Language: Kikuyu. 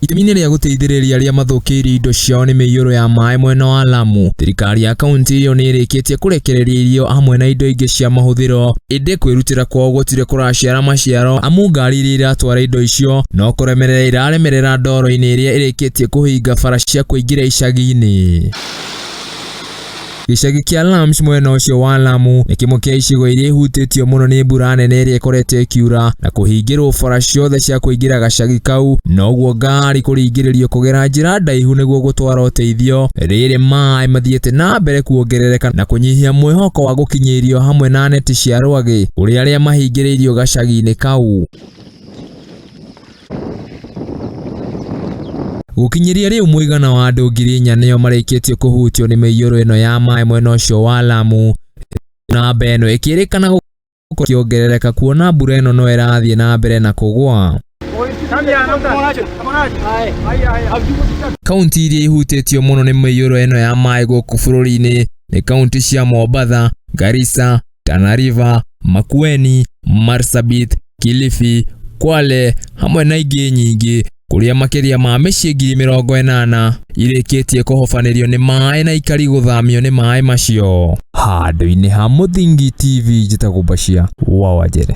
Itemi-inĩ rĩa gũteithĩrĩria arĩa mathũkĩirio indo ciao nĩ mĩiyũro ya maĩ mwena wa Lamu, thirikari ya kaunti ĩyo nĩ ĩrĩkĩtie kũrekereria irio hamwe na indo ingĩ cia mahũthĩro, ĩndĩ kwĩrutĩra kwao gũtirĩ kũraciara maciaro amu ngari iria iratwara indo icio no kũremerera iraremerera ndoro-inĩ ĩrĩa ĩrĩkĩtie kũhinga bara cia kũingĩra icagi-inĩ. Gĩcagi kĩa Lams mwena ũcio wa Lamu nĩ kĩmwe kĩa icigo iria ihutĩtio mũno nĩ mbura nene ĩrĩa ĩkoretwo ĩkiura na kũhingĩrwo bara ciothe cia kũingĩra gacagi kau noguo ngari kũringĩrĩrio kũgera njĩra ndaihu nĩguo gũtwara ũteithio rĩrĩ maĩ mathiĩte na mbere kuongerereka na kũnyihia mwĩhoko wa gũkinyĩrio hamwe na neti cia rwagĩ kũrĩ arĩa mahingĩrĩirio gacagi-inĩ kau. Gũkinyĩria rĩu mũigana wa andũ 4,000 nĩo marĩkĩtie kũhutio nĩ mĩiyũro ĩno ya maĩ mwena ũcio wa Lamu, namba ĩno ĩkĩrĩkana gũkorwo ĩkĩongerereka kuona mbura ĩno no ĩrathiĩ na mbere na kũgwa. Kaunti iria ihutĩtio mũno nĩ mĩiyũro ĩno ya maĩ gũkũ bũrũri-inĩ nĩ kaunti cia Mombatha, Garissa, Tana River, Makueni, Marsabit, Kilifi, Kwale hamwe na ingĩ nyingĩ kũrĩa makĩria ma mĩciĩ 80,000 irĩkĩtie kũhobanĩrio nĩ maĩ na aikari gũthamio nĩ maĩ macio. Handũ-inĩ ha Mũthingi TV njĩtagwo Bashir wa Wanjere.